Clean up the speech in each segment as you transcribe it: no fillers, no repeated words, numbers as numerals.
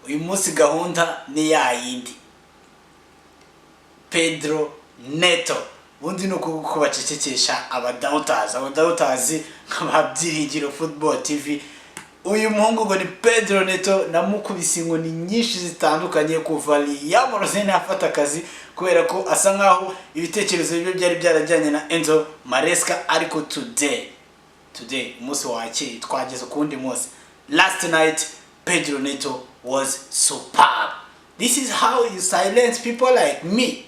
Uyu munsi gahunda ni ya yindi, Pedro Neto. Ubundi ni uko bacecekesha abadoubters, abadoubters nk'aba Byiringiro Football TV. Uyu muhungu ngo ni Pedro Neto, namukubise inkoni nyinshi zitandukanye kuva Liam Rosenior afata akazi, kubera ko asa nkaho ibitekerezo bye byari byarajyanye na Enzo Maresca. Ariko today, umunsi wakeye, twageze ku wundi munsi. Last night Pedro Neto was superb. This is how you silence people like me.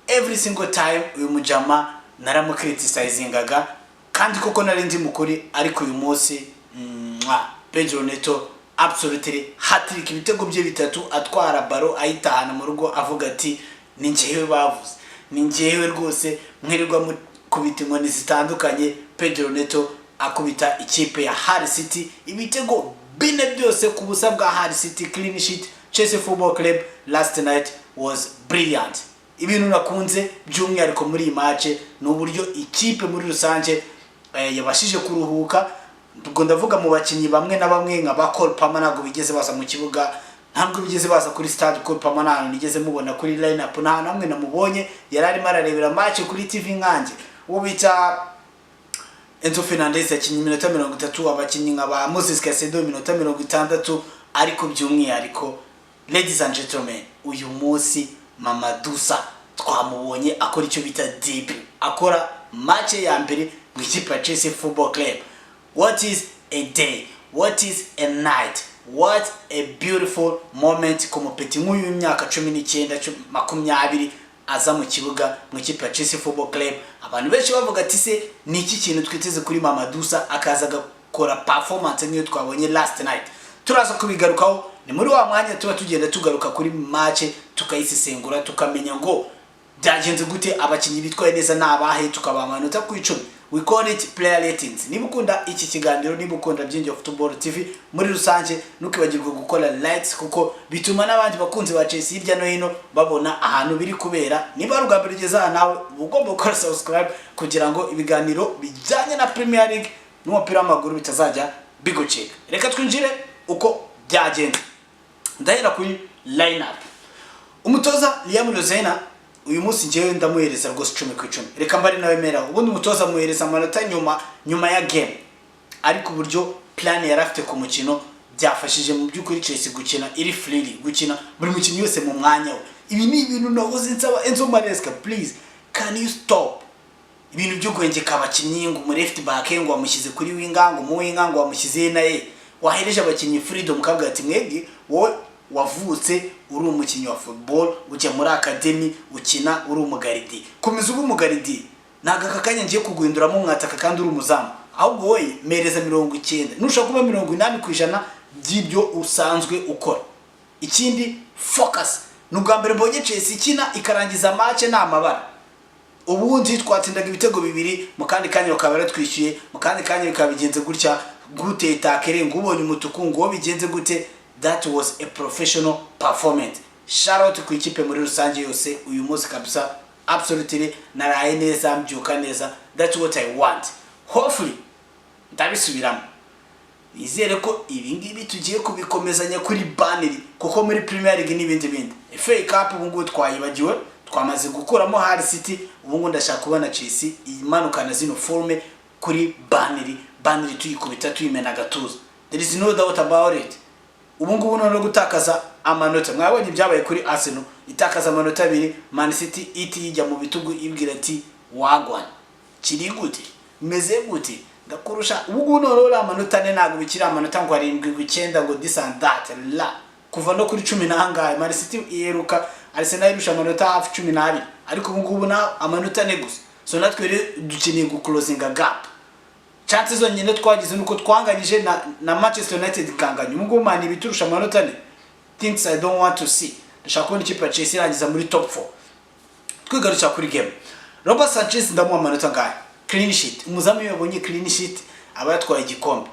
Every single time uyu mujama naramucriticizingaga, kandi koko nari ndi mukuri. Ariko uyu munsi, mwah, Pedro Neto absolutely hat-trick, ibitego bye bitatu, atwara ballon ayitahana mu rugo, avuga ati: "Ni njyewe bavuze, ni njyewe rwose mwirirwa mukubita inkoni zitandukanye." Pedro Neto akubita ikipe ya Hull City ibitego bine byose ku busa bwa Hull City. Clean sheet, Chelsea Football Club last night was brilliant. Ibintu nakunze by'umwihariko muri iyi match ni uburyo ikipe muri rusange yabashije kuruhuka. Ubwo ndavuga mu bakinnyi bamwe na bamwe nka ba Cole Palmer, ntabwo bigeze baza mu kibuga, ntabwo bigeze baza kuri stade. Cole Palmer nta hantu nigeze mubona kuri line up, nta hantu hamwe namubonye. Yari arimo ararebera match kuri TV nkanjye. Uwo bita Enzo Fernandez yakinnye iminota 30, abakinnyi nka ba Moses Caicedo iminota 60. Ariko by'umwihariko, ladies and gentlemen, uyu munsi Mamadou Sarr twamubonye akora icyo bita debut, akora match ya mbere mu ikipe ya Chelsea Football Club. What is a day, what is a night, what a beautiful moment ku mupeti nk'uyu w'imyaka 19, 20, aza mu kibuga mu ikipe ya Chelsea Football Club. Abantu benshi bavuga ati: "Se ni iki kintu twiteze kuri Mamadou Sarr?" Akaza agakora performance nk'iyo twabonye last night. Turaza kubigarukaho, ni muri wa mwanya tuba tugenda tugaruka kuri match, tukayisesengura, tukamenya ngo byagenze gute, abakinnyi bitwaye neza ni abahe, tukabaha amanota ku 10. We call it player ratings. Niba ukunda iki kiganiro, niba ukunda Byingi Football TV muri rusange, ntukibagirwe gukora likes, kuko bituma n'abandi bakunzi ba Chelsea hirya no hino babona ahantu biri kubera. Niba ari ubwa mbere ugeze aha, nawe uba ugomba gukora subscribe kugira ngo ibiganiro bijyanye na Premier League n'umupira w'amaguru bitazajya bigucika. Reka twinjire uko byagenze. Ndahera kuri line up. Umutoza Liam Rosenior uyu munsi njyewe ndamuhereza rwose 10 ku 10. Reka mbari nawe mera. Ubundi umutoza amuhereza amanota nyuma ya game, ariko uburyo plan yari afite ku mukino byafashije mu by'ukuri Chelsea gukina iri freely, gukina buri mukinnyi wese mu mwanya we. Ibi ni ibintu nahoze nsaba Enzo Maresca: please, can you stop ibintu byo guhengeka abakinnyi, ngo umu left back ngo wamushyize kuri winger, ngo mu winger ngo wamushyize naye? Wahereje abakinnyi freedom, ukavuga ati: "Mwebwe, wowe wavutse uri umukinnyi wa football, ujya muri academy ukina uri umugardien, komeza ube umugardien. Ntabwo aka kanya ngiye kuguhinduramo umwataka kandi uri umuzamu. Ahubwo wowe mereza 90, nushaka kuba 80% by'ibyo usanzwe ukora." Ikindi, focus. Ni ubwa mbere mbonye Chelsea ikina ikarangiza match nta mabara. Ubundi twatsindaga ibitego bibiri, mu kandi kanya bakaba baratwishyuye, mu kandi kanya bikaba bigenze gutya gute, tackle ngo ubonye umutuku, ngo uwo bigenze gute. That was a professional performance. Shout out ku ikipe muri rusange yose. Uyu munsi kabisa, absolutely, naraye neza, mbyuka neza. That's what I want. Hopefully, ndabisubiramo, nizere ko ibi ngibi tugiye kubikomezanya kuri Burnley, kuko muri Premier League n'ibindi bindi, FA Cup ubu ngubu twayibagiwe, twamaze gukuramo Hull City. Ubu ngubu ndashaka kubona Chelsea imanukana zino forme kuri Burnley, Burnley tuyikubita, tuyimena agatuza. There is no doubt about it. Ubu ngubu noneho gutakaza amanota, mwabonye ibyabaye kuri Arsenal itakaza amanota abiri, Man City iti yijya mu bitugu, ibwira ati: "Wagwan, kiri gute, meze gute, ndakurusha." Ubu ngubu noneho uriya amanota 4 ntabwo bikiri amanota ngo arindwi, ngo icyenda, ngo this and that. La kuva no kuri cumi n'angahe Man City iheruka Arsenal irusha amanota hafi 12, ariko ubu ngubu na amanota 4 gusa. So natwe rero dukeneye guclosinga gap. Chance zonyine twagize nuko twanganyije na Manchester United ikanganya. Ubu ngubu Man ibiturusha amanota 4. Things I don't want to see. Ndashaka kubona ikipe ya Chelsea irangiza muri top 4. Twigarukira kuri game, Robert Sanchez ndamuha amanota angahe? Clean sheet. Umuzamu iyo yabonye clean sheet aba yatwaye igikombe.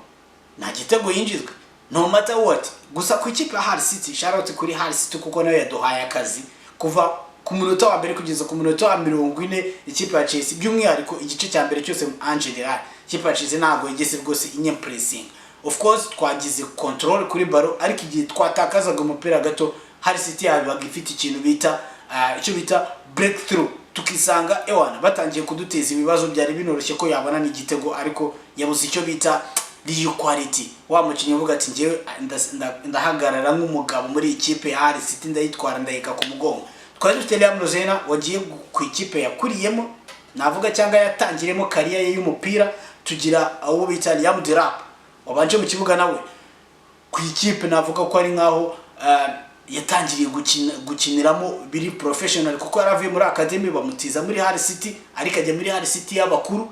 Nta gitego yinjizwa, no matter what. Gusa ku ikipe ya Hull City, shout out kuri Hull City kuko nayo yaduhaye akazi kuva ku munota wa mbere kugeza ku munota wa 40. Ikipe ya Chelsea, by'umwihariko igice cya mbere cyose en general, ikipe ya Chelsea ntabwo yigeze rwose inyimpressinga. Of course twagize control kuri ballon, ariko igihe twatakazaga umupira gato, Hull City yabaga ifite ikintu bita icyo bita breakthrough, tukisanga ewana batangiye kuduteza ibibazo. Byari binoroshye ko yabona n'igitego, ariko yabuze icyo bita real quality, wa mukinnyi uvuga ati: "Njyewe ndahagarara nk'umugabo muri iyi kipe ya Hull City, ndayitwara, ndayika ku mugongo." Twari dufite Liam Rosenior wagiye ku ikipe yakuriyemo, navuga, cyangwa yatangiremo career ye y'umupira. Tugira uwo bita Liam Delap wabanje mu kibuga, nawe ku ikipe navuga ko ari nkaho yatangiriye gukiniramo biri professional, kuko yari avuye muri academy bamutiza muri Hull City, ariko ajya muri Hull City y'abakuru.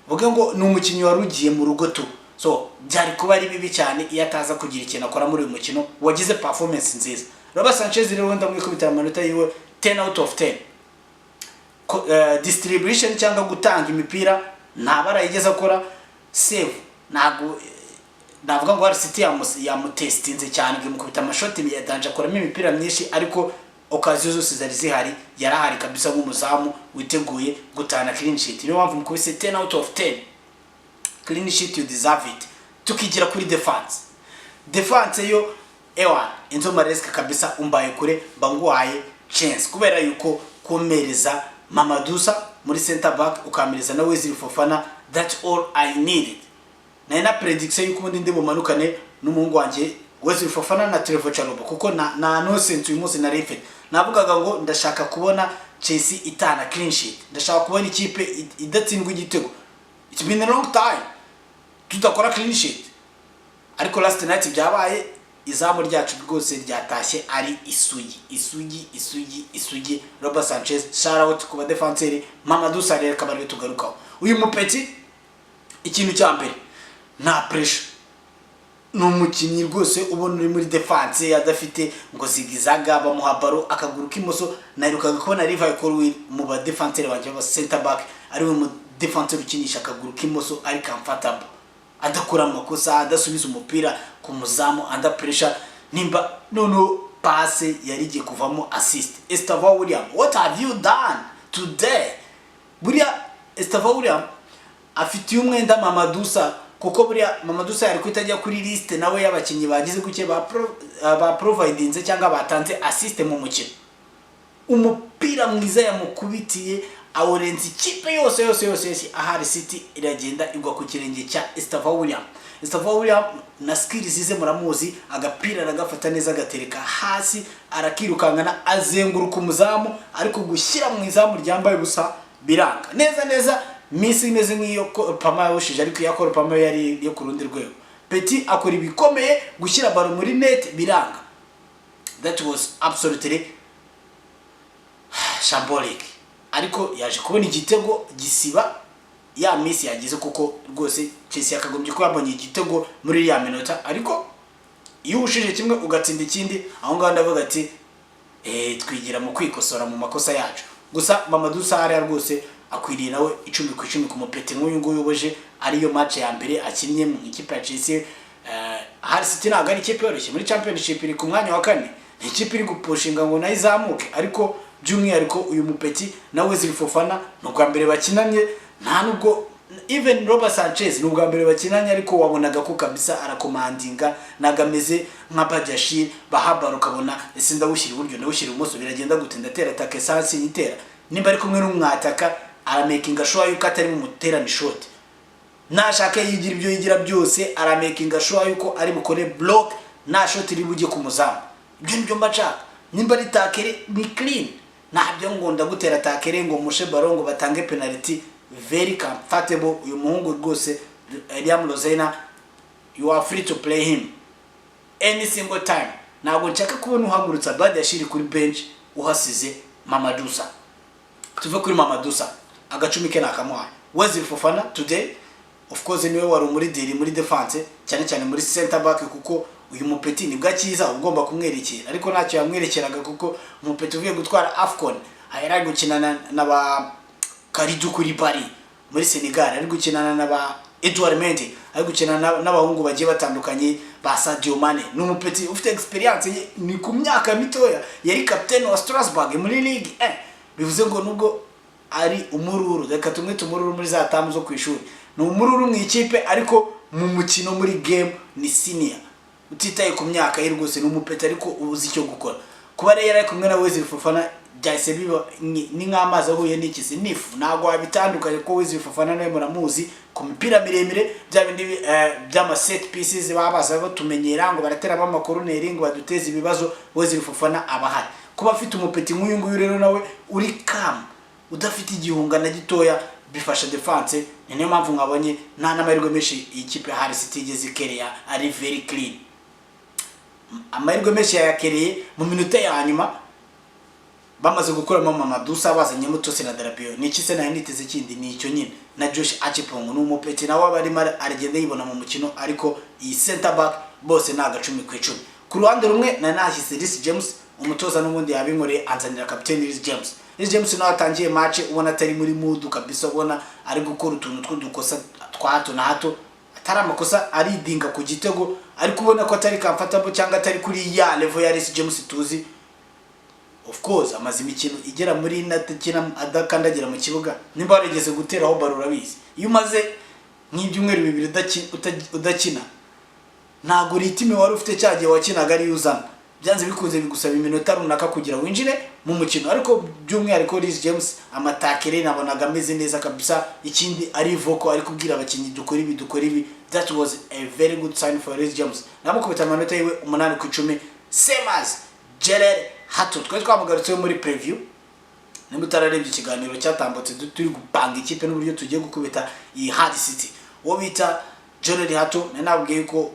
Vuga ngo ni umukinnyi wari ugiye mu rugo tu. So byari kuba ari bibi cyane iyo ataza kugira ikintu akora muri uyu mukino wagize performance nziza. Robert Sanchez rero ndamwikubitira amanota yiwe 10 out of 10. Distribution cyangwa gutanga imipira nta bara yigeze akora. Save ntabwo navuga ngo Hull City yamutestinze cyane ngo imukubita amashoti ya danger, akoramo imipira myinshi, ariko occasion zose zari zihari yarahari kabisa nk'umuzamu witeguye gutana clean sheet. Niyo mpamvu mukubise 10 out of 10. Clean sheet, you deserve it. Tukigira kuri defense. Defense yo, ewa, Enzo Maresca kabisa umbaye kure, mba nguhaye chance, kubera yuko kumereza Mamadou Sarr muri center back, ukamereza na Wesley Fofana, that's all I needed. Nari na prediction yuko ubundi ndi bumanukane n'umuhungu wanjye Wesley Fofana na Trevoh Chalobah, kuko na nonsense uyu munsi nari mfite. Navugaga ngo ndashaka kubona Chelsea itana clean sheet, ndashaka kubona ikipe idatsindwa igitego. It's been a long time tudakora clean sheet, ariko last night byabaye. Izamu ryacu rwose ryatashye ari isugi, isugi, isugi, isugi. Robert Sanchez, shout out ku badefanseri. Mamadou Sarr akaba ariwe tugarukaho. Uyu mupeti, ikintu cya mbere, nta pressure. Ni umukinnyi rwose ubona uri muri defense adafite ngo zigizaga, bamuha ballon akaguru k'imoso. Naherukaga kubona Levi Colwill mu ba défenseur banjye b'aba center back ari we mu défenseur ukinisha akaguru k'imoso ari comfortable, adakora amakosa, adasubiza umupira ku muzamu under pressure. Nimba noneho passe yari igiye kuvamo assist. Estevao William, what have you done today? Buriya Estevao William afitiye umwenda Mamadou Sarr, kuko buriya Mamadou Sarr yari guhita ajya kuri liste nawe y'abakinnyi bagize guke ba providinze cyangwa batanze assist mu mukino. Umupira mwiza yamukubitiye awurenza ikipe yose yose yose yose, ahari City iragenda igwa ku kirenge cya Estevao William. Estevao William na skills ze muramuzi, agapira aragafata neza, agatereka hasi, arakirukankana, azenguruka umuzamu, ariko gushyira mu izamu ryambaye ubusa biranga neza neza. Miss imeze nk'iyo Palmer yawushije, ariko iya Cole Palmer yari yo ku rundi rwego. Petit akora ibikomeye, gushyira ballon muri net biranga. That was absolutely shambolic, ariko yaje kubona igitego gisiba ya miss yagize, kuko rwose Chelsea yakagombye kuba yabonye igitego muri iriya minota. Ariko iyo uwushije kimwe ugatsinda ikindi, aho ngaho ndavuga ati twigira mu kwikosora mu makosa yacu. Gusa Mamadou Sarr rwose akwiriye nawe 10 ku 10 ku mupeti nk'uyu nguyu uboje ariyo match ya mbere akinnye mu ikipe ya Chelsea. Hull City ntabwo ari ikipe yoroshye muri Championship, iri ku mwanya wa kane, ni ikipe iri gupushinga ngo nayo izamuke. Ariko by'umwihariko uyu mupeti na Wesley Fofana ni ubwa mbere bakinanye, nta nubwo even Robert Sanchez ni ubwa mbere bakinanye, ariko wabonaga ko kabisa arakomandinga. Ntabwo ameze nka Badiashile bahabara ukabona ese ndawushyira iburyo, ndawushyira ibumoso, biragenda gute, ndatera atake sansi nyitera. Nimba ari kumwe n'umwataka, aramakinga sure yuko atari bumuterane ishoti. Nashaka yigira ibyo yigira byose, aramakinga sure yuko ari bukore block, nta shoti iri bujye ku muzamu. Ibyo nibyo mba nshaka. Nimba ari tackle, ni clean, ntabyo ngo ndagutera tackle ngo mushe ballon ngo batange penalty. Very comfortable uyu muhungu rwose Liam Rosenior, you are free to play him any single time. Ntabwo nshaka kubona uhagurutsa Badiashile kuri bench uhasize Mamadou Sarr. Tuve kuri Mamadou Sarr, agacumi ke nakamuhaye. Wesley Fofana today, of course, niwe wari muri diri muri defense, cyane cyane muri center back, kuko uyu mupeti nibwo akiza ugomba kumwerekera, ariko ntacyo yamwerekeraga, kuko umupeti uvuye gutwara AFCON yari ari gukinana na ba Kalidou Koulibaly muri Senegal, ari gukinana na ba Edouard Mendy, ari gukinana n'abahungu bagiye batandukanye ba Sadio Mane. Ni umupeti ufite experience ye, ni ku myaka mitoya yari captain wa Strasbourg muri Ligue 1. Bivuze ngo nubwo ari umururu, reka tumwe tumururu muri za term zo ku ishuri, ni umururu mu ikipe, ariko mu mukino, muri game, ni senior utitaye ku myaka ye. Rwose ni umupeti ariko uzi icyo gukora. Kuba rero yari ari kumwe na Wesley Fofana byahise biba ni nk'amazi ahuye n'ikisi n'ifu, ntabwo wabitandukanye, kuko Wesley Fofana nawe muramuzi ku mipira miremire, bya bindi by'ama set pieces baba baza batumenyera ngo barateramo amakoroneri ngo baduteze ibibazo. Wesley Fofana aba ahari. Kuba afite umupeti nk'uyu nguyu rero nawe uri calm, udafite igihunga na gitoya, bifasha defense. Ni niyo mpamvu mwabonye nta n'amahirwe menshi iyi kipe ya Hull City igeze ikereya, ari very clean. Amahirwe menshi yayakereye mu minota ya nyuma, bamaze gukuramo Mamadou Sarr, bazanyemo Tosin Adarabioyo. Ni iki se nari niteze kindi? Ni icyo nyine. Na Josh Acheampong ni umupeti nawe aba arimo aragenda yibona mu mukino, ariko iyi center back bose ni agacumi ku icumi. Ku ruhande rumwe nari nahashyize Reece James. Umutoza n'ubundi yabinkoreye, anzanira kapiteni Reece James. Reece James nawe atangiye match ubona atari muri mood kabisa, ubona ari gukora utuntu tw'udukosa twa hato na hato, atari amakosa aridinga ku gitego, ariko ubona ko atari comfortable cyangwa atari kuri ya level ya Reece James tuzi. Of course amaze imikino igera muri ine atakina, adakandagira mu kibuga. Nimba warigeze guteraho baro urabizi, iyo umaze nk'ibyumweru 2 udakina, ntabwo rythme wari ufite cya gihe wakinaga ariyo uzana. Byanze bikunze bigusaba iminota runaka kugira winjire mu mukino. Ariko by'umwihariko Reece James, amatakere nabonaga ameze neza kabisa. Ikindi ari vocal, ari kubwira abakinnyi "dukora ibi, dukora ibi". That was a very good sign for Reece James. Namukubita amanota yiwe 8 ku 10, same as Jorrel Hato twari twamugarutseho muri preview. Nimba utararebye ikiganiro cyatambutse, turi gupanga ikipe n'uburyo tugiye gukubita iyi Hull City, uwo bita Jorrel Hato nari nabwiye ko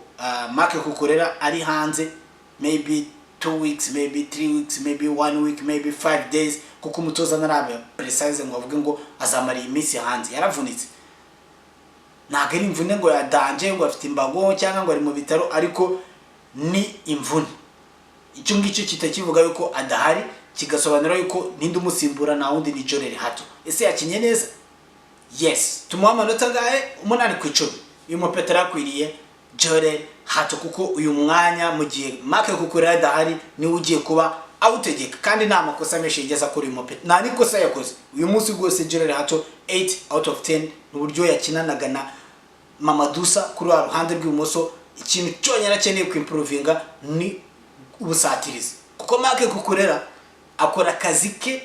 Marc Cucurella ari hanze, maybe 2 weeks, maybe 3 weeks, maybe one week, maybe 5 days, kuko umutoza ntarabe precise ngo avuge ngo azamara iyi minsi hanze. Yaravunitse, ntabwo ari imvune ngo yadanje, ngo afite imbago cyangwa ngo ari mu bitaro, ariko ni imvune. Icyo ngicyo kitakivuga yuko adahari, kigasobanura yuko ninde umusimbura? Nta wundi, ni Jorrel Hato. Ese yakinye neza? Yes. Tumuha amanota angahe? 8 ku 10. Uyu mupetero akwiriye Jorrel Hato, kuko uyu mwanya mu gihe Marc Cucurella adahari niwe ugiye kuba awutegeka, kandi nta makosa menshi yigeze akora uyu mupeti, nta n'ikosa yakoze uyu munsi rwose. Jorrel Hato 8 out of 10. Ni uburyo yakinanaga na Mamadou Sarr kuri wa ruhande rw'ibumoso. Ikintu cyonyine akeneye kwimprovinga ni ubusatirizi, kuko Marc Cucurella akora akazi ke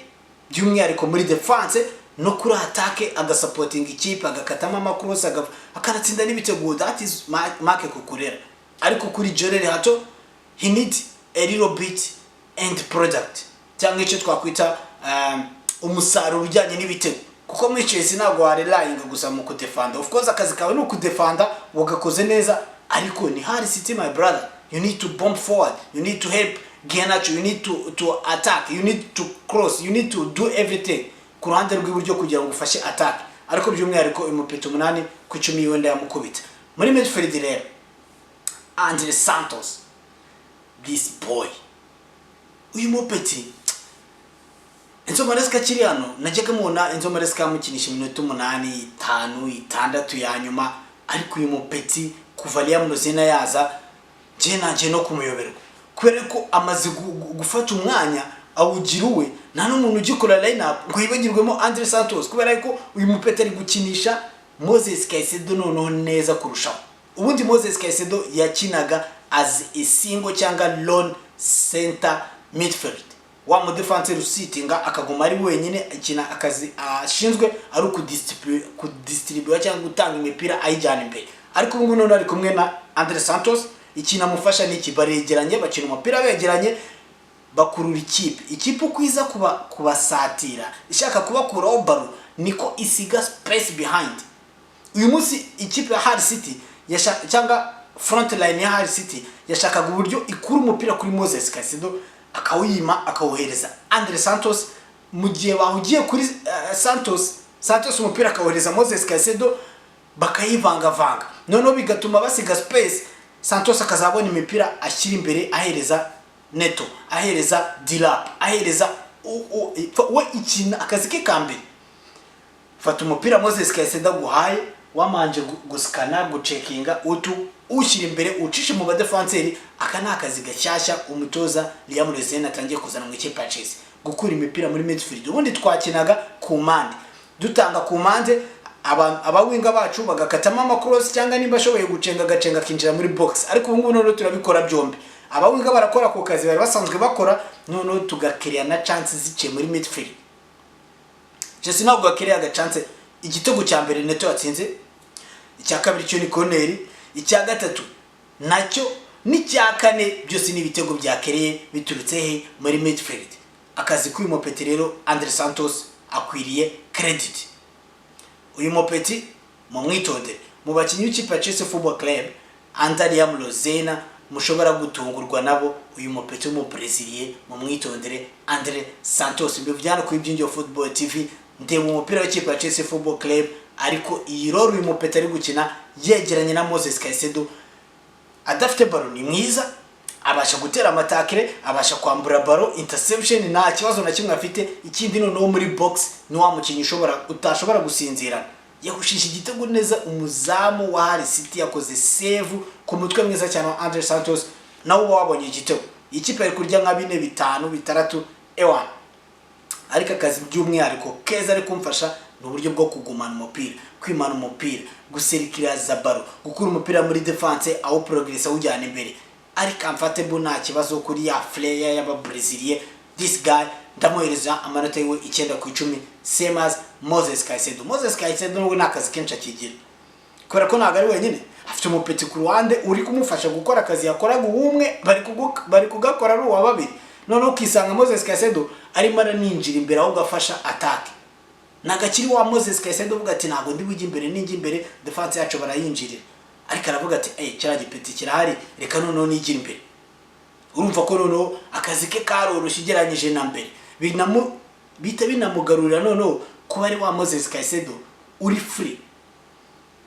by'umwihariko muri defense no kuri attaque, agasupportinga ikipe, agakatamo amakrosi, akanatsinda n'ibitego. That is Marc Cucurella. Ariko kuri Jorrel Hato, he need a little bit end product, cyangwa icyo twakwita umusaruro ujyanye n'ibitego, kuko muri Chelsea ntabwo warelyinga gusa mu kudefanda. Of course akazi kawe ni ukudefanda, wagakoze neza, ariko ni Hull City, my brother. You need to bomb forward, you need to help Garnacho, you need to attack, you need to cross, you need to do everything ku ruhande rw'iburyo kugira ngo ufashe attack. Ariko by'umwihariko uyu mupeti 8 ku 10 yiwe ndayamukubita. Muri midfield rero, Andre Santos, this boy, uyu mupeti, Enzo Maresca akiri hano najyaga mubona Enzo Maresca amukinisha iminota 8, 5, 6 ya nyuma. Ariko uyu mupeti kuva Liam Rosenior yaza, njye nanjye no kumuyoberwa, kubera ko amaze gufata umwanya awugira uwe. Nta n'umuntu ugikora line up ngo yibagirwemo Andre Santos, kubera ko uyu mupeti ari gukinisha Moses Caicedo noneho neza kurushaho. Ubundi Moses Caicedo yakinaga as a single cyangwa lone center midfield, wa mudefanseri usitinga akaguma ari wenyine, akina akazi ashinzwe ari ukudistribuwa cyangwa gutanga imipira ayijyana imbere. Ariko ubu ngubu noneho ari kumwe na Andre Santos. Ikintu amufasha ni iki? Baregeranye, bakina umupira begeranye, bakurura ikipe. Ikipe uko iza kuba kubasatira ishaka kubakuraho baro, niko isiga space behind. Uyu munsi ikipe ya Hull City cyangwa front line ya Hull City yashakaga uburyo ikura umupira kuri Moses Caicedo, akawuyima, akawuhereza Andre Santos. Mu gihe bahugiye kuri Santos, Santos umupira akawuhereza Moses Caicedo, bakayivangavanga, noneho bigatuma basiga space. Santos akazabona imipira ashyira imbere, ahereza Neto, ahereza Delap, ahereza we. Ikintu akazi ke ka mbere, fata umupira Moses Caicedo aguhaye, wamanje gusikana, gucekinga, utu ushyira imbere, ucishe mu badefanseri. Aka ni akazi gashyashya umutoza Liam Rosenior atangiye kuzana mu ikipe ya Chelsea, gukura imipira muri midfield. Ubundi twakinaga ku mpande, dutanga ku mpande. Abawinger bacu bagakatamo amacross, cyangwa nimba ashoboye gucenga, agacenga akinjira muri box. Ariko ubu ngubu noneho turabikora byombi. Abawinger barakora ako kazi bari basanzwe bakora, noneho tugacreate na chance ziciye muri midfield. Chelsea ntabwo gacreate agachance. Igitego cya mbere Neto yatsinze, icya kabiri cyo ni corner, icya gatatu nacyo n'icya kane, byose ni ibitego byacreate biturutse he? Muri midfield. Akazi k'uyu mupetit rero, Andre Santos, akwiriye credit. Uyu mupetit mumwitondere. Mu bakinnyi b'ikipe ya Chelsea Football Club under Liam Rosenior mushobora gutungurwa nabo, uyu mupetit w'umubreziliye mumwitondere, Andre Santos. Mbivujyana kuri Byinjiro Football TV. Ndeba umupira w'ikipe ya Chelsea Football Club, ariko iyi role uyu mupetit ari gukina yegeranye na Moses Caicedo adafite ballon ni mwiza. Abasha gutera amatackle, abasha kwambura ballon, interception nta kibazo na kimwe afite. Ikindi noneho muri box ni wa mukinnyi ushobora utashobora gusinzira. Yahushije igitego neza umuzamu wa Hull City, yakoze save ku mutwe mwiza cyane wa Andre Santos. Nawe uba wabonye igitego, ikipe ari kurya nka bine, bitanu, bitandatu, ewana. Ariko akazi by'umwihariko keza ari kumfasha ni uburyo bwo kugumana umupira, kwimana umupira, guserikiriza ballon, gukura umupira muri defense, awo progress awujyana imbere. Ari comfortable, nta kibazo kuri ya flair y'ababreziliye. This guy ndamuhereza amanota yiwe 9 ku 10, same as Moses Caicedo. Moses Caicedo nubwo nta kazi kenshi akigira, kubera ko ntabwo ari wenyine, afite umupetit ku ruhande uri kumufasha gukora akazi yakoraga uwumwe, bari kugakora ari uwa babiri. Noneho ukisanga Moses Caicedo arimo araninjira imbere, ahubwo afasha attaque. Nagakiri wa Moses Caicedo uvuga ati: "Ntabwo ndi bujye imbere, ninjya imbere defense yacu barayinjirira." Ariko aravuga ati: "Eh, kiriya gipetit kirahari, reka noneho nigire imbere." Urumva ko noneho akazi ke karoroshye ugereranyije na mbere. Bihita binamugarurira noneho kuba ari wa Moses Caicedo uri free,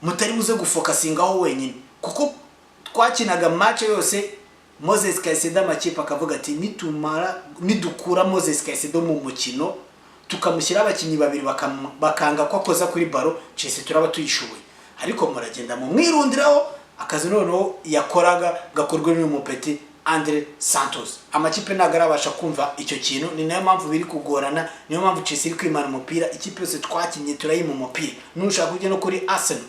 mutari buze gufocusingaho wenyine, kuko twakinaga match yose Moses Caicedo, amakipe akavuga ati: "Nitumara nidukura Moses Caicedo mu mukino, tukamushyiraho abakinnyi babiri bakanga ko akoza kuri ballon, Chelsea turaba tuyishoboye." Ariko muragenda mumwirundiraho, akazi noneho yakoraga gakorwa n'uyu mupetit Andre Santos. Amakipe ntabwo arabasha kumva icyo kintu, ni nayo mpamvu biri kugorana, niyo mpamvu Chelsea iri kwimana umupira. Ikipe yose twakinnye turayima umupira. Nushaka kujya no kuri Arsenal,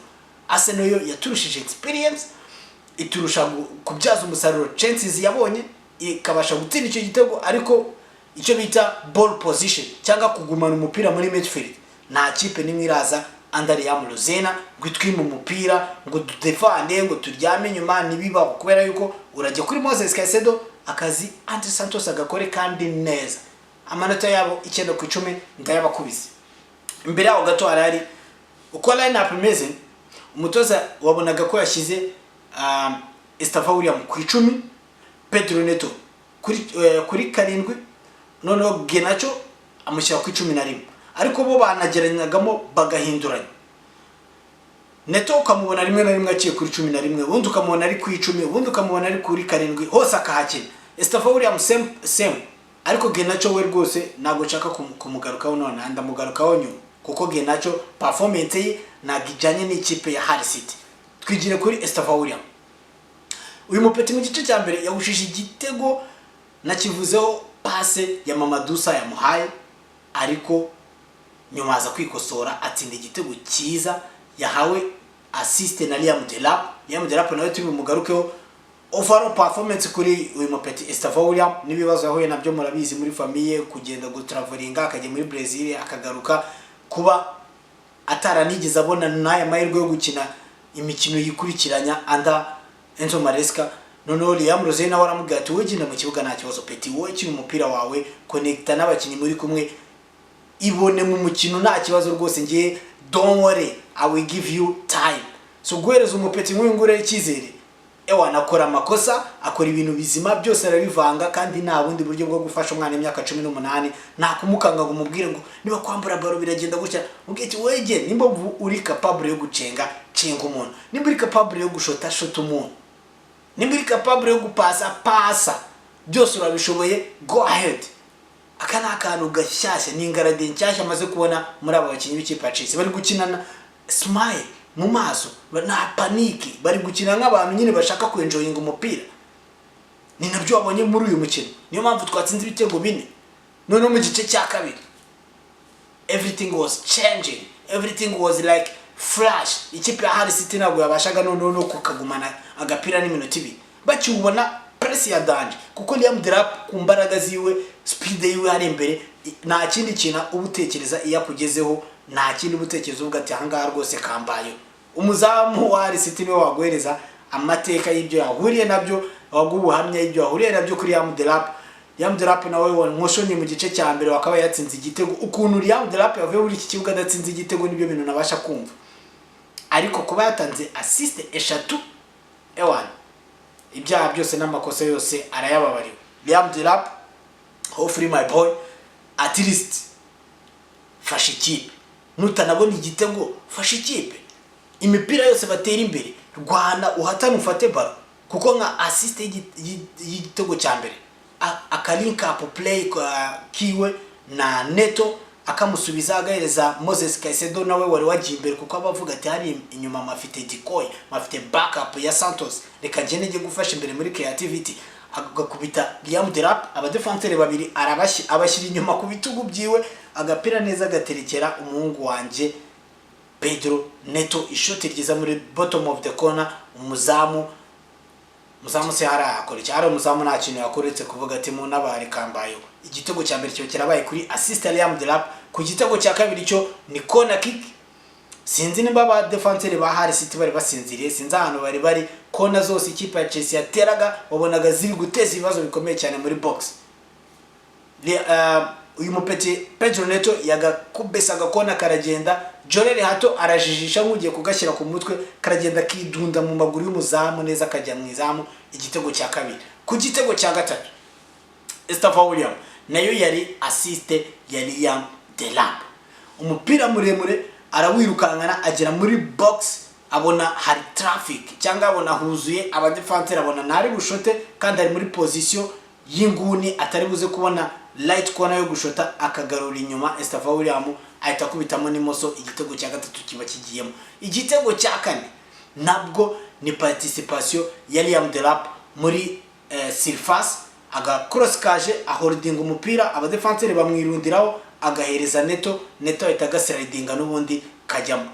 Arsenal yo yaturushije experience, iturusha kubyaza umusaruro chances yabonye, ikabasha gutsinda icyo gitego. Ariko icyo bita ball position cyangwa kugumana umupira muri midfield, nta kipe nimwe iraza under Liam Rosenior ngo itwime umupira, ngo dudefende, ngo turyame inyuma. Ntibibaho, kubera yuko urajya kuri Moses Caicedo, akazi Andre Santos agakore kandi neza. Amanota yabo 9 ku 10 ndayabakubise. Imbere yaho gato harari uko line up imeze. Umutoza wabonaga ko yashyize Estevao William ku 10, Pedro Neto kuri 7, noneho Garnacho amushyira ku 11. Ariko bo banageranyagamo bagahinduranya. Neto ukamubona rimwe na rimwe aciye kuri 11, ubundi ukamubona ari ku 10, ubundi ukamubona ari kuri 7, hose akahakina. Estevao William same same. Ariko Garnacho we rwose ntabwo nshaka kumugarukaho none, ndamugarukaho nyuma, kuko Garnacho performance ye ntabwo ijyanye n'ikipe ya Hull City. Twigire kuri Estevao William. Uyu mupetit mu gice cya mbere yagushije igitego, nakivuzeho, passe ya Mamadou Sarr yamuhaye, ariko nyuma aza kwikosora atsinda igitego cyiza yahawe assist na Liam Delap. Liam Delap nawe turi bumugarukeho. Overall performance kuri uyu mupetit Estevao William, n'ibibazo yahuye nabyo murabizi muri famille, kugenda gutravelinga akajya muri Brazil akagaruka, kuba ataranigeze abona n'aya mahirwe yo gukina imikino yikurikiranya under Enzo Maresca. Noneho Liam Rosenior nawe aramubwira ati: "Wowe genda mu kibuga, nta kibazo petit, wowe kina umupira wawe, connecta n'abakinnyi muri kumwe, ibone mu mukino, nta kibazo rwose, ngiye, don't worry, I will give you time." So guhereza umupetit nk'uyu nguyu rero icyizere, ewa, akora amakosa, akora ibintu bizima, byose arabivanga. Kandi nta bundi buryo bwo gufasha umwana w'imyaka 18, nta kumukanga ngo umubwire ngo niba kwambura ballon biragenda gutya. Mubwire ati: "Wege, nimba uri capable yo gucenga, cenga umuntu. Nimba uri capable yo gushota, shota umuntu. Nimba uri capable yo gupasa, pasa. Byose urabishoboye, go ahead." Aka ni akantu gashyashya, ni ingarade nshyashya amaze kubona muri aba bakinnyi b'ikipe ya Chelsea. Bari gukinana smile mu maso, nta panique, bari gukina nk'abantu nyine bashaka kwenjoyinga umupira. Ni nabyo wabonye muri uyu mukino, niyo mpamvu twatsinze ibitego bine. Noneho mu gice cya kabiri everything was changing, everything was like Flash ikipe ya Hull City ntabwo yabashaga noneho no kukagumana agapira n'iminota 2 bakiwubona. Press ya danger, kuko Liam Delap ku mbaraga ziwe, speed yiwe ari imbere, nta kindi kintu uba utekereza iyo akugezeho, nta kindi uba utekereza, uvuga ati: "Ahangaha rwose kambayeho." Umuzamu wa Hull City niwe waguhereza amateka y'ibyo yahuriye nabyo, waguha ubuhamya y'ibyo yahuriye nabyo kuri Liam Delap. Liam Delap nawe wankoshonye mu gice cya mbere, wakaba yatsinze igitego. Ukuntu Liam Delap yavuye muri iki kibuga adatsinze igitego nibyo bintu nabasha kumva, ariko kuba yatanze assist eshatu, ewana, ibyaha byose n'amakosa yose arayababariwe. Liam Delap, hopefully my boy, at least fasha ikipe. Nutanabona igitego, fasha ikipe. Imipira yose batera imbere, rwana, uhatane, ufate ballon, kuko nka assist y'igitego cya mbere, aka link up play kiwe na Neto, akamusubiza agahereza Moses Caicedo nawe wari wagiye imbere, kuko aba avuga ati: "Hari inyuma mafite decoy, mafite backup ya Santos, reka ngende njye gufasha imbere muri creativity." Agakubita Liam Delap, abadefenseri babiri abashyira inyuma ku bitugu byiwe, agapira neza agaterekera umuhungu wanjye Pedro Neto, ishoti ryiza muri bottom of the corner. Umuzamu se hari akora iki? Hari umuzamu nta kintu yakoretse kuvuga ati: "Munabare, kambayeho." Igitego cya mbere kiba kirabaye kuri assist ya Liam Delap. Ku gitego cya kabiri cyo ni corner kick. Sinzi nimba aba defenseur ba Hull City bari basinziriye, sinzi ahantu bari bari. Kona zose ikipe ya Chelsea yateraga wabonaga ziri guteza ibibazo bikomeye cyane muri box. Uyu mupeti Pedro Neto yagakubesa agakona, karagenda. Jorrel Hato arajijisha nk'ugiye kugashyira ku mutwe, karagenda kidunda mu maguru y'umuzamu neza, kajya mu izamu. Igitego cya kabiri. Ku gitego cya gatatu, Estevao William, nayo yari assist ya Liam Delap. Umupira muremure arawirukankana, agera muri box, abona hari traffic cyangwa abona huzuye abadefanseri, abona ntari bushote kandi ari muri position y'inguni, atari buze kubona right corner yo gushota, akagarura inyuma. Estevao William ahita akubitamo n'imoso, igitego cya gatatu kiba kigiyemo. Igitego cya kane nabwo ni participation ya Liam Delap muri surface, aga cross kaje, aholdinga umupira, abadefanseri bamwirundiraho, agahereza Neto. Neto ahita agaslidinga n'ubundi kajyamo.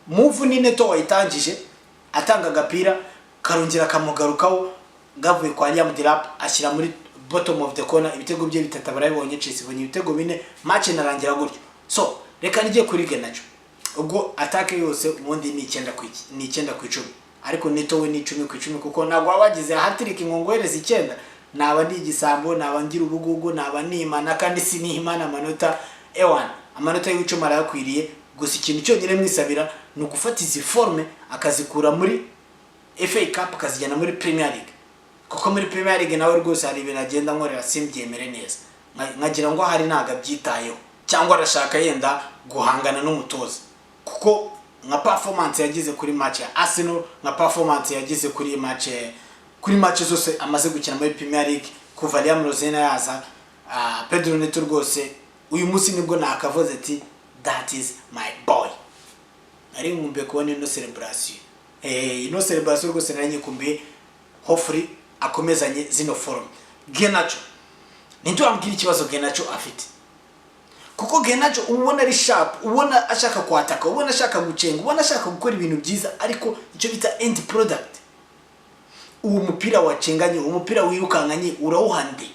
Move ni Neto wayitangije, atanga agapira, karongera kamugarukaho gavuye kwa Liam Delap, ashyira muri bottom of the corner. Ibitego bye bitatu barabibonye. Chelsea ibonye ibitego bine, match inarangira gutyo. So reka nijye kuri Garnacho. Ubwo attaque yose ubundi ni 9 ku 10, ariko Neto we ni 10 ku 10, kuko ntabwo waba wagize hat-trick ngo nguhereze 9. Naba ndi igisambo, naba ngira ubugugu, naba nimana, kandi sinimana amanota. Ewana, amanota y'icumi arayakwiriye. Gusa ikintu cyonyine mwisabira ni ugufata izi forme akazikura muri FA Cup akazijyana muri Premier League, kuko muri Premier League nawe rwose hari ibintu agenda nkorera simbyemere neza. Nkagira ngo ahari ntabwo abyitayeho, cyangwa arashaka yenda guhangana n'umutoza, kuko nka performance yagize kuri match ya Arsenal, nka performance yagize kuri match zose amaze gukina muri Premier League kuva Liam Rosenior yaza, Pedro Neto rwose uyu munsi nibwo nakavuze ati: "That is my boy." Nari nkumbuye kubona ino celebration, ino celebration rwose nari nyikumbuye. Hopefully akomezanye zino forme. Garnacho, ninde wambwira ikibazo Garnacho afite? Kuko Garnacho uba ubona ari sharp, ubona ashaka kwataka, ubona ashaka gucenga, ubona ashaka gukora ibintu byiza, ariko icyo bita end product, uwo mupira wacenganye, uwo mupira wirukankanye, urawuha nde?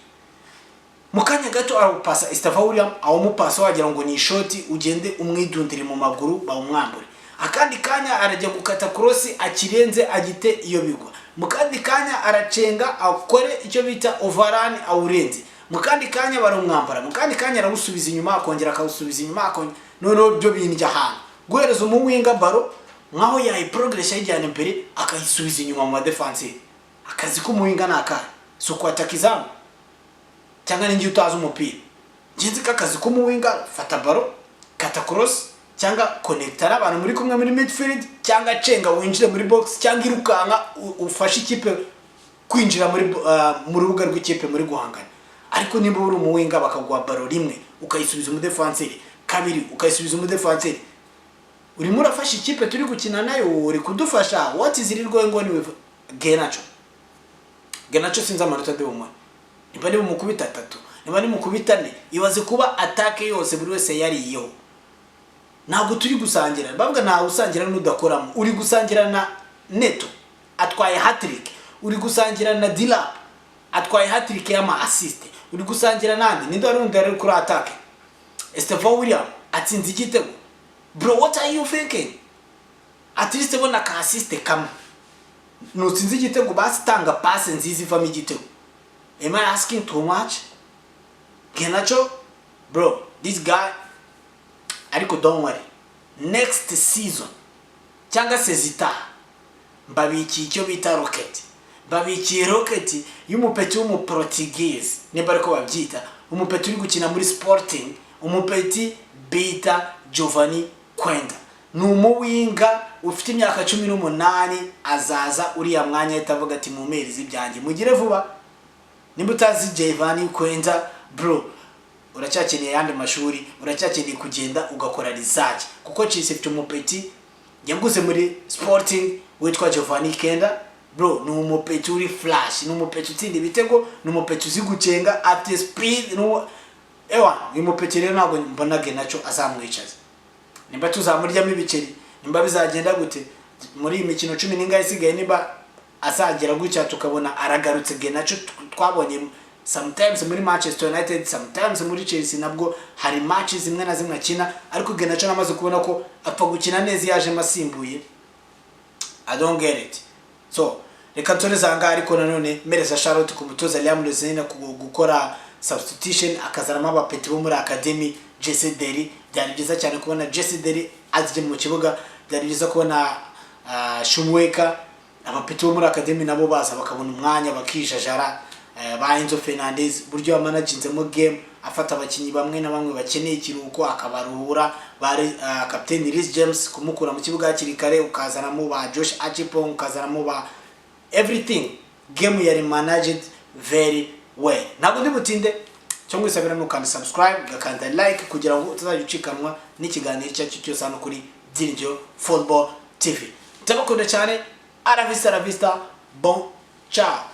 Mu kanya gato arawupasa Estevao William, awumupasa wagira ngo ni ishoti, ugende umwidundire mu maguru bawumwambure. Akandi kanya arajya gukata cross, akirenze agite iyo bigwa. Mu kandi kanya aracenga, akore icyo bita overrun, awurenze. Mu kandi kanya baramwambara. Mu kandi kanya arawusubiza inyuma, akongera akawusubiza inyuma, akongera. Noneho byo bindya ahantu guhereza umuwinger ballon nkaho yayiprogress ayijyana imbere, akayisubiza inyuma mu badefanseri. Akazi k'umuwinger ni akahe? Si ukwataka izamu? Cyangwa ninjye utazi umupira? Ngenzi ko akazi k'umuwinger, fata ballon, kata cross, cyangwa connecta n'abantu muri kumwe muri midfield, cyangwa cenga winjire muri box, cyangwa irukanka ufashe ikipe kwinjira mu rubuga rw'ikipe muri guhangana. Ariko nimba uri umuwinger, bakaguha ballon rimwe ukayisubiza umudefanseri, kabiri ukayisubiza umudefanseri, urimo urafasha ikipe turi gukina nayo? Uri kudufasha? What is it going on with Garnacho? Garnacho sinzi amanota ndi bumuhe, niba ni bumukubita atatu, niba ni mukubita ane. Ibaze kuba attaque yose buri wese yariyeho. Ntabwo turi gusangira. Bavuga ntawe usangira n'udakoramo. Uri gusangira na Neto, atwaye hat-trick. Uri gusangira na Delap, atwaye hat-trick y'ama assist. Uri gusangira nande? Ninde wari undi ari kuri attack? Estevao William atsinze igitego. Bro, what are you thinking? At least bona ka assist kamwe. Nutsinze igitego, basi tanga passe nziza ivamo igitego. Am I asking too much? Garnacho, bro, this guy. Ariko don't worry, next season cyangwa se zitaha, mbabikiye icyo bita rocket. Mbabikiye rocket y'umupeti w'umuportuguese, nimba ariko babyita, umupeti uri gukina muri Sporting, umupeti bita Geovany Quenda. Ni umuwinger ufite imyaka 18. Azaza uriya mwanya ahita avuga ati: "Mumpereze ibyanjye, mugire vuba." Nimba utazi Geovany Quenda, bro, uracyakeneye ayandi mashuri, uracyakeneye kugenda ugakora research, kuko Chelsea ifite umupeti yaguze muri Sporting witwa Geovany Quenda. Bro, ni umupeti uri flash, ni umupeti utsinda ibitego, ni umupeti uzi gucenga, afite speed. Ni ewa uyu mupeti rero ntabwo mbona Garnacho azamwicaza. Nimba tuzamuryamo ibiceri, nimba bizagenda gute muri iyi mikino cumi n'ingahe isigaye, niba azagera gutya tukabona aragarutse. Garnacho twabonye sometimes muri Manchester United, sometimes muri Chelsea, nabwo hari matches zimwe na zimwe akina, ariko Garnacho namaze kubona ko apfa gukina neza iyo yajemo asimbuye. I don't get it. So reka nsoreze aha ngaha, ariko nanone mpereza shout ku mutoza Liam Rosenior ku gukora substitution, akazanamo abapeti bo muri academy. Jesse Derry, byari byiza cyane kubona Jesse Derry aje mu kibuga. Byari byiza kubona Shumweka, abapeti bo muri academy nabo baza bakabona umwanya bakijajara. Ba Enzo Fernandez, buryo yamanaginzemo game, afata abakinnyi bamwe na bamwe bakeneye ikiruhuko akabaruhura, bari kapiteni Reece James kumukura mu kibuga hakiri kare, ukazanamo ba Josh Acheampong, ukazanamo ba everything. Game yari managed very well. Ntabwo ndi butinde. Cyo ngwisabira nukanda subscribe, ugakanda like, kugira ngo utazajya ucikanwa n'ikiganiro icyo ari cyo cyose hano kuri Byiringiro Football TV. Ndabakunda cyane. Aravista, aravista, bon ciao.